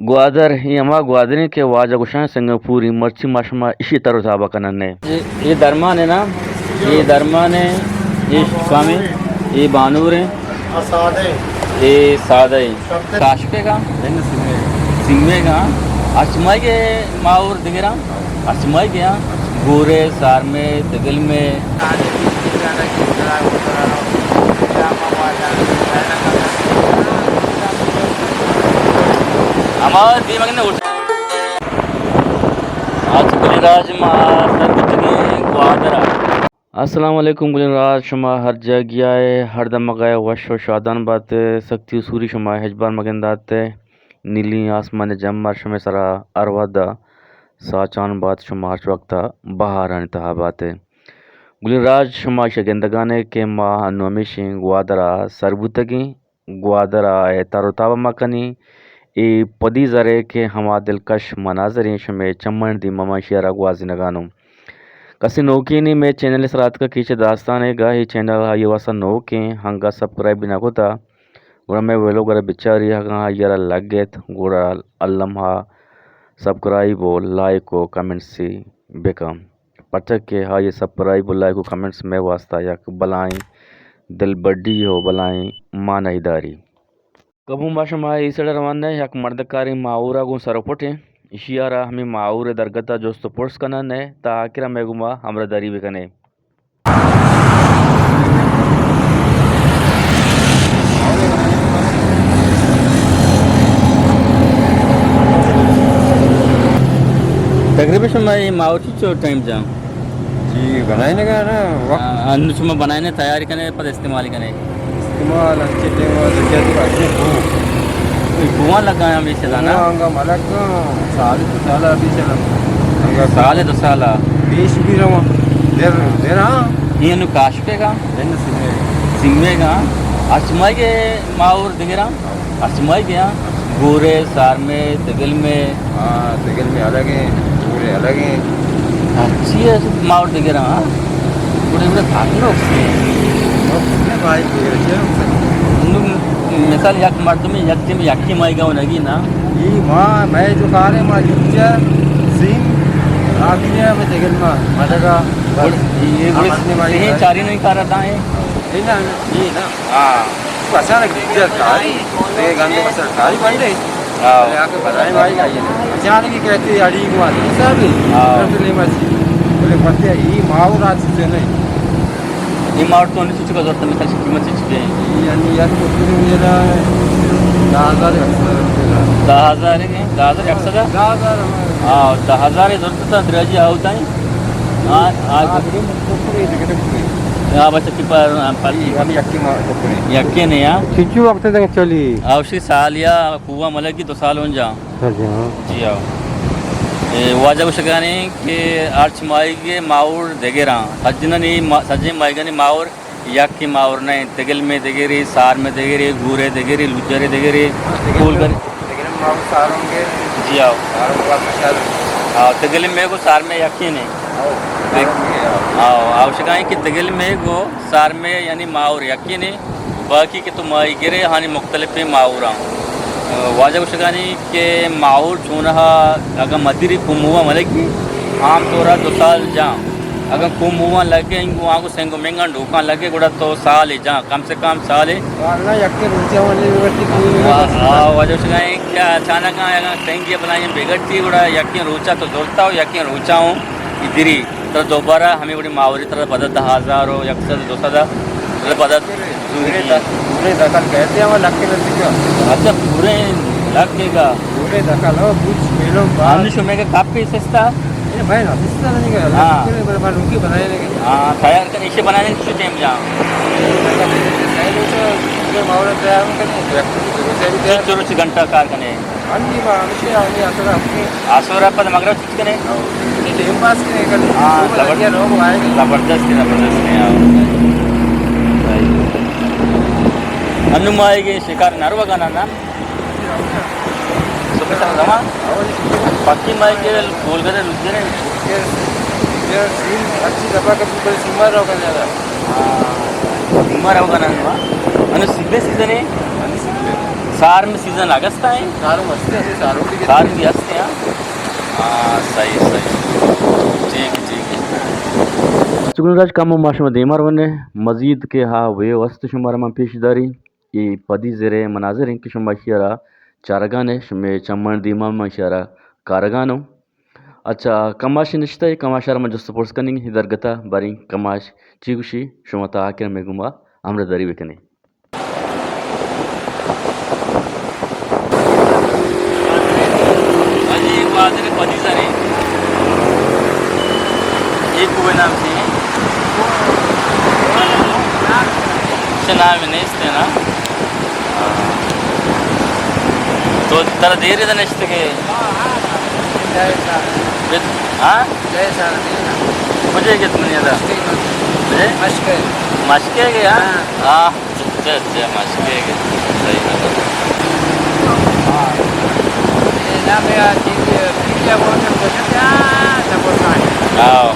گوادر، اے ہما گوادریں کہ واجہ گوشاں سنگاپوری، مرچی ما شما اشی تر و تابا کنن نے۔ اے، اے درمان ہے نا، اے درمان ہے، اے شکام ہے، اے بانور ہے، اے سادہ ہے۔ کاشپے کا؟ سیمے کا۔ اچ مائی کے ماور دگرا؟ اچ مائی کے ہاں؟ گورے، سار میں، دگل میں۔ ہما دیمگ نے اٹھ۔ آج گلیں راج ما سر بوتگیں گوادر ء۔ السلام علیکم گلیں راج، شما ہر جاگہ ء، ہر دمگ ء وش و شادان بات، سکتی و سوری شما ہچبر مگندات، نیلیں آسمان جمر شمے سرا ہر وھد ء ساچان بات، شما ہرچ وقت ء بہارانی تہا بات۔ گلیں راج، شما ایشا گندگانے کہ ما انو ہمیشیں گوادر ء سر بوتگیں۔ گوادر ء تر و تاب ء مکنیں۔ اے پدی زرے کہ ہما دلکش مناظریں شمے چمانی دیما ما ایشی ء را گوازینگانوں۔ کسے نوکینے مئے چینل ء سرا اتکگ کہ چہ داستانے گاہے چینل آئی ء واسا نوکیں، ہنگا سبسکرائب نہ کتا، گڑا مئے ویلوگ ء را بچاری، اگاں آئی ء را لگت گڑا الم ء سبسکرائب و لائک و کمنٹس بکن۔ پرچا کہ آئی ء سبسکرائب و لائک و کمنٹس مئے واستا یک بلائیں دلبڈی و بلائیں مانائی داری۔ کبوں ما شما اے سڑ ء روان ء یک مردکاریں ماہور ء گوں سر و پٹیں، ایشی ء را ہمے ماہور ء درگت ء جست و پرس کنان ء تا آخر ء مئے گوما ہمراہ داری بکنے۔ تقریباً شما اے ماہور چو ٹائم جان؟ جی، بنائینگ ء نا وقت۔ آ، انو شما بنائینے، تیاری کنے، پد استعمال کنے؟ استعمال انچے ٹائم ء لگیا تو اچھے کو۔ کوہاں لگا ہمیشہ دا نا؟ کوہاں انگا ملک سال دو سال ابھی چلا۔ انگا سال دو سال۔ پیش بھی رواں۔ دیر، دیر ہاں۔ یہ انو کاش پہ گا؟ سیمے۔ سیمے گا۔ اچ مائی کے ماہور دگرا؟ اچ مائی کے ہاں؟ گورے، سار میں، دگل میں۔ ہاں، دگل میں الگ ہیں، گورے الگ ہیں۔ اچھی ہے، ماہور دگرا ہاں؟ گورے گورے بھاگ لو۔ نو، مثال یک مردم یک دم یکی مائی گا نگی نا۔ یہ ماں، میں جو کارے ماں یوچا، سیم، آتی ہے میں دگل ماں، مدگا، بس۔ یہ گورے سہی چاری نہیں کار رہتا ہے۔ اے نا، اے نا۔ ہاں۔ تو اچانک گجر کاری، اے گندے مسل کاری بندے۔ ہاں۔ بلے آ کہ بلائیں بھائی آئی نا۔ اچانک ہی کہتے اڑی کو آتے، صاحب۔ ہاں۔ تو لے مسی۔ بلے پتے اے ماہور آج سے نہیں۔ اے ماہور تو نہیں چکا ضرورت میں کچھ قیمت چکے۔ یعنی یار کو پوری میرا دہ ہزار یک سد روپے دا۔ دہ ہزار ہے، دہ ہزار یک سد؟ دہ ہزار ہمارے۔ ہاں، دہ ہزار ضرورت تھا، دراجی آؤ تائیں۔ ہاں، ہاں۔ ہاں، بچہ کی پر، پر یعنی یکی ما، یکی نے، ہاں۔ چنچو وقت تک چلی؟ اوشی سال یا کوہ ملگی دو سال ہون جا۔ اچھا جی، ہاں۔ جی ہاں۔ اے واجہ گوشگانے کہ ہرچ ماہیگے ماہور دگراں۔ سجنانی ما-، سجن ماہیگانی ماہور یکی ماہور نہ انت۔ دگل میں دگرے، سار میں دگرے، گورے دگرے، لجرے دگرے، ہاں، دگل کول میں، گر- دگل میں ماہور ساروں گے۔ جی ہاں۔ ساروں کا فشل۔ ہاں، دگل میں کو سار میں یکی نے۔ ہاں، دگ-، ساروں گے، ہاں۔ ہاں، آوشکائیں کہ دگل میں کو سار میں یعنی ماہور یکی نے، باقی کہ تو ماہی گرے ہانی مختلفیں ماہوراں۔ واجہ گوشگانی کہ ماہور چونہا اگاں مدیری کموا ملگی عام طورا دو سال جاں۔ اگاں کموا لگے انگو آنگو سنگو منگن ڈوکاں لگے گڑا تو سالے جاں، کم سے کم سالے۔ واللہ یکے روچا واللہ وقتی کوئی آ، آ، واجہ گوشگانی کہ اچانک اگاں سنگی بلائیں بگٹی گڑا یکیں روچا تو زورتا ہو یکیں روچا ہوں ادری۔ ترا دوبارہ ہمے وڑیں ماہوری ترا پدا دہ ہزار و یک سد دو سد ترا پدا زوری پورے کی۔ د-، پورے دخل کہتے ہیں، وہ لکھ کے نزدیک ہے۔ اچھا، پورے لکھ کے گا۔ پورے دخل ہو، کچھ میلوں کا۔ ہم نے شمے کا کپ کے سستا؟ اے بھائی نا، سستا نہیں گا۔ ہاں۔ پورے بڑے بڑے روکی بنائے لگے۔ ہاں، تیار کرنے، اسے بنانے کچھ ٹائم جا۔ پہلے سے پورے ماحول تیار کرنے، چلو، چلو، گھنٹہ کار کرنے۔ ہنی ما ہمیشہ آنی آسرا اپنے۔ آسرا پد مغرب چیز کنے؟ ہاں۔ یہ ٹائم پاس کنے کل۔ ہاں، زبر-، لوگ آئے گے۔ زبردست ہے، زبردست ہے، ہاں۔ انو ما آئے گے شکار نارو گانا نا؟ سکتا زمان؟ پکی مائی کے گول کرے، رک جنے۔ یہ سیم اچھی دفعہ کبھی بڑے سیما رہو گا زیادہ۔ ہاں۔ سیما رہو گانا نا؟ انو سیدھے سیزن ہے؟ ہاں، سیدھے۔ سارم سیزن اگست ءَ ایں؟ سارم ہستے، ہستے، سارم بھی سارم بھی ہستے، ہاں۔ ہاں، صحیح، صحیح۔ ٹھیک ہے، ٹھیک ہے۔ سکون راج کم ما شما دیما رونے، مزید کہ ہا ویو است شمارا من پیش داری۔ اے پدی زرے مناظر ایں کہ شما اشیارا چارگانے، شمے چمن دیما من اشیارا کارگانوں۔ اچھا، کماش نشتہ، کماش ءَ را من جست ءُ پرس کنیں، اے درگت ءَ باریں کماش چی گوشی، شما تا آخر مئے گوما ہمراہ داری بکنیں۔ اے گوادر پدی زرے۔ اے کوہ نام چی ایں؟ چہ نام نیست ہے نا؟ تو ترا دیر ادا نشتگے؟ ہاں؟ کجے گت منی ادا؟ مشکے۔ مشکے گے، ہاں؟ ہاں۔ اچھا، اچھا، مشکے گے۔ صحیح ہے۔ ہاں۔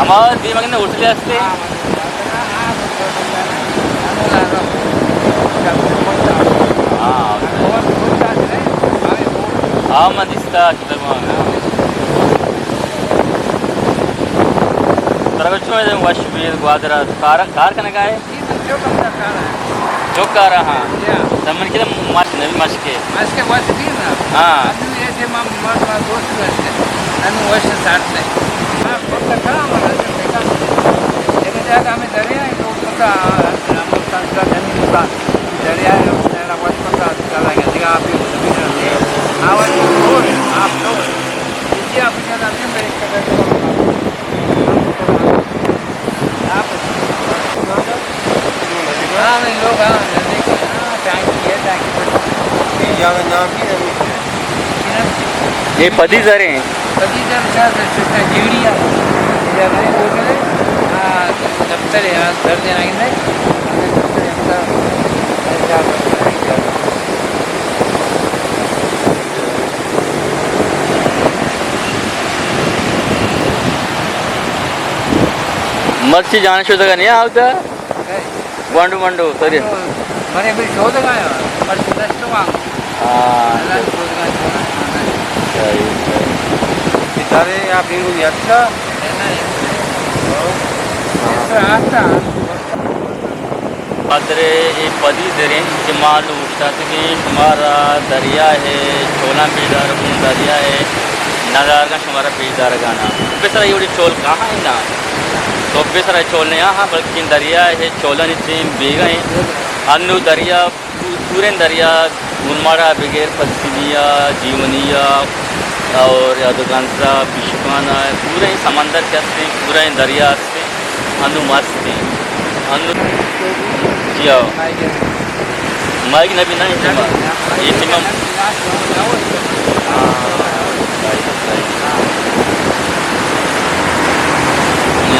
ہما دیمگ نے ہوٹل ہستے؟ ہاں۔ ہاں، من دیستا۔ ترا چون ایں وش بی گوادر ءَ؟ کار، کار کنگا ئے؟ چوک ءَ را، ہاں۔ تو من کدے مش-، نبی مشکے۔ مشکے وش بی نا۔ ہاں۔ انو ایسے ما، ما، ما دوست وش۔ انو وش ساٹھ نے۔ ما خود کا ما رجب دیکھا۔ ایک جگہ ہمیں دریا ہے، تو خود کا، ہم خود کا زمین کا دریا ہے، اس نے وش کا چلا گیا۔ دیکھا آپ ہی۔ آواز اور آپ لوگ۔ اے پدی زر ایں۔ پدی زر چا سر چکا جیڑی ہے۔ یا میں بول رہے، ہاں، دفتر ہے، ہاں، گھر دینا ہے۔ مرچی جان شدگا نہیں آوتا۔ گونڈو منڈو، سوری۔ منے بھی شودگا یا، مرچی نشتو آں۔ ہاں۔ اللہ شودگا، شودگا۔ صحیح، صحیح۔ ادارے آپ انگو یتلا؟ ہاں۔ گوادر ءِ اے پدی زر ایں کہ ما نوں اوشتاتگیں، شمارا دریا ءِ چولاں پیش دارگوں، دریا ءِ ندارگاں شمارا پیش دارگاناں۔ بسرا اے وڑیں چول کاہاں ایں نا؟ تو بسرا چول نہ آہاں، بلکیں دریا ءِ چولانی ٹیم بیگا ایں۔ انوں دریا پوریں دریا، گلماڑا بگر پسنی ءَ، جیونی ءَ اور یادگانزا، پیشکان ءَ، پوریں سمندر کہ ہستیں، پوریں دریا ہستیں، انوں مستیں۔ انوں جی ہاں۔ مائیگ نبی نا، اے ٹیم ءَ، اے ٹیم ءَ۔ ہاں، صحیح، صحیح۔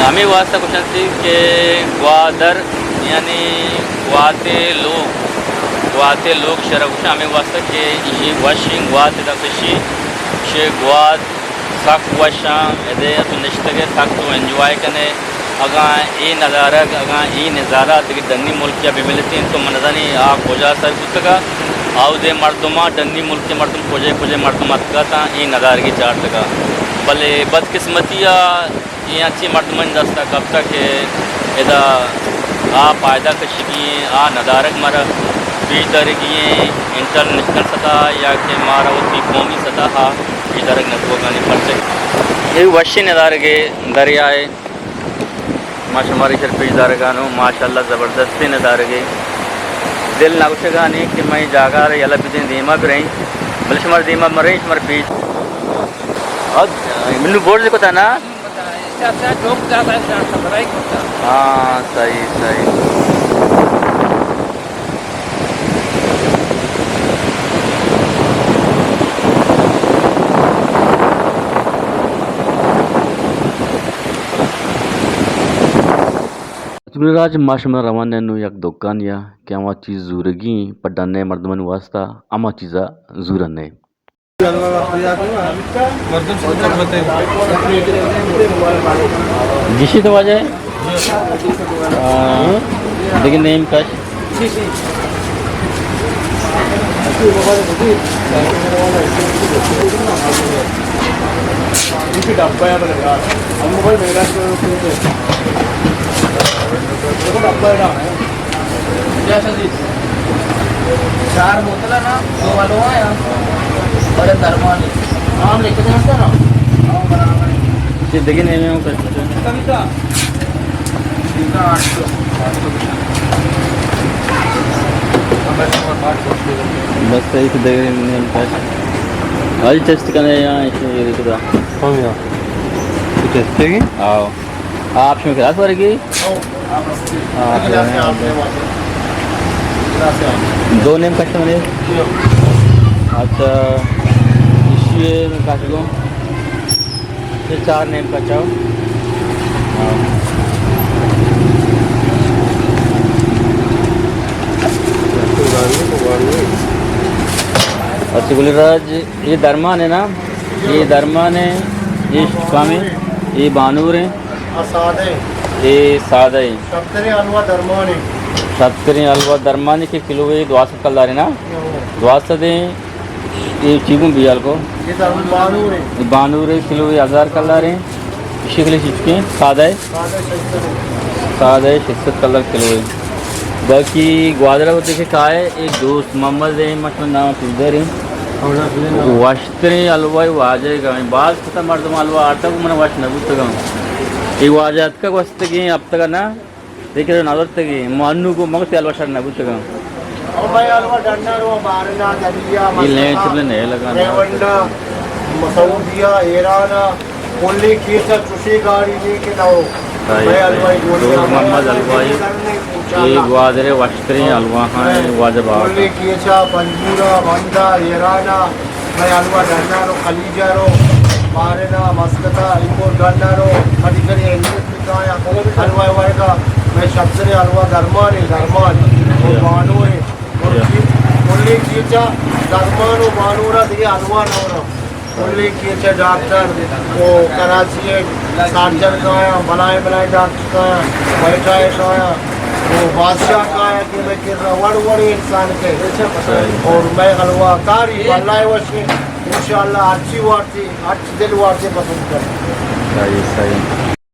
ہمے واسطہ گوشنتی کہ گوادر یعنی گوات ءِ لوگ، گوات ءِ لوگ شرا گوشاں ہمے واسطہ کہ ایشی وشیں گوات ادا کشی، شے گوات سک وشاں، ادے اتو نشتگے سک تو انجوائے کنے۔ اگاں اے ندارگ، اگاں اے نظارہ دگہ ڈنی ملکیا بملتیں تو من نزانی آ کجا سر بوتگا، آودے مردماں ڈنی ملک مردم کجے کجے مردم اتکا تاں اے ندارگی چارتگا۔ بلے بدقسمتی ءَ اے انچیں مردمانی دست ءَ کپتگ کہ ادا آ پائدگ کشگی ایں، آ ندارگ مارا پیش دارگی ایں، انٹرنیشنل سطح ءَ یا کہ مارا وتی قومی سطح ءَ پیش دارگ نہ بوگانی پرچہ۔ اے وشیں ندارگے دریائے ما شمارا ایشر پیش دارگانوں، ماشاءاللہ زبردستیں ندارگے۔ دل نہ گوشگا نی کہ مئے جاگہ ءَ را یلہ بدیں دیما بریں، بلے شمارا دیما مریں، شمارا پیش۔ منو برز کتا نا؟ ہاں، صحیح، صحیح۔ راج ما شما روان انوں یک دکانے ءَ کہ ہما چیز زورگی ایں پہ ڈن ءِ مردمانی واسطہ، ہما چیزا زورن ایں۔ گشی تو واجہ؟ آ، دیگہ نیم کش۔ چار بوتل ہے نا، دو والو ہے، اور درمانی۔ نام لکھ دیں اس کا نا۔ ہاں، برابر ہے۔ یہ دیکھیں، نہیں، نہیں، اوکے۔ بس صحیح سے دیکھ رہے ہیں، نہیں، بس۔ آج ٹیسٹ کرنے یہاں، ایسے یہ دیکھ رہا۔ ہاں، یہاں۔ ٹیسٹ کریں گے؟ آؤ۔ آپ شما کلاس ورگی؟ ہاں۔ دو نیم کشتہ منے؟ اچھا، ایشی میں کش گو۔ یہ چار نیم کشاؤ۔ ہاں۔ اچھا، گل راج، یہ درمان ہے نا؟ یہ درمان ہے، یہ شکام ہے، یہ بانور ہے۔ آ سادہ ایں۔ اے سادہ ایں۔ شپتریں حلوہ درمان ایں۔ شپتریں حلوہ درمان ایں کہ کلو اے دوازدہ کلدار ایں نا؟ ہو۔ دوازدہ ایں۔ اے چیگوں بیال کو؟ اے درمان بانور ایں۔ اے بانور ایں، کلو اے ہزار کلدار ایں۔ اشی کلو چیچکیں سادہ ایں۔ سادہ ایں، شش سد ایں۔ سادہ ایں، شش سد کلدار کلو ایں۔ باقی گوادر ءَ وتی کہ کائے، اے دوست محمد ایں، مطلب نام پیدر ایں۔ وش تریں حلوہ واجہ گا ایں۔ باز کتا مردم حلوہ آرتگ، من وش نہ بوتگاں۔ اے واجہ اتکگ گوستگیں ہفتگ ءَ نا، لیکن نہ زرتگیں۔ من انو گوں مگتی حلوہ شر نہ بوتگاں۔ او بھائی، حلوہ ڈنڈا رو، بارنا، دلیا، اے لین مستقا، چبلے نہیں لگا۔ ریونڈا، سعودیہ، ایران، کلی کیچ ءَ چوشیں گاڑی نے کہ نہ ہو۔ صحیح، بھائی، صحیح۔ حلوائی گولی دوست محمد حلوائی، انشاءاللہ۔ اے گوادر ءِ وشتریں حلواہاں، واجہ باوٹ۔ کلی کیچ ءَ، پنجگور ءَ، بند ءَ، ایران ءَ، بھائی، حلوہ ڈنڈا رو، خلیج ءَ رو، بارنا، مسقط ءَ، ایکور ڈنڈا رو، کدی کدی انگریز بھی کایا، حلوہ ورگا، بھائی، شپتریں حلوہ درمان ایں، درمان، او بانور ایں۔ کلی کیچ ءَ درمان و بانور ءَ دگہ حلوہ نہ ورا۔ کلی کیچ ءَ ڈاکٹر و کراچی ءَ سارجن کایاں، بلائیں بلائیں ڈاکٹر کایاں، بیٹا ءَ کایاں، و بادشاہ کایاں کہ مئے کرا وڑ وڑیں انسان کئے۔ اور مئے حلوہ کاری بلائیں وشیں۔ انشاءاللہ ہرچی وارتی، ہرچی دل وارتی پسند کن۔ صحیح، صحیح۔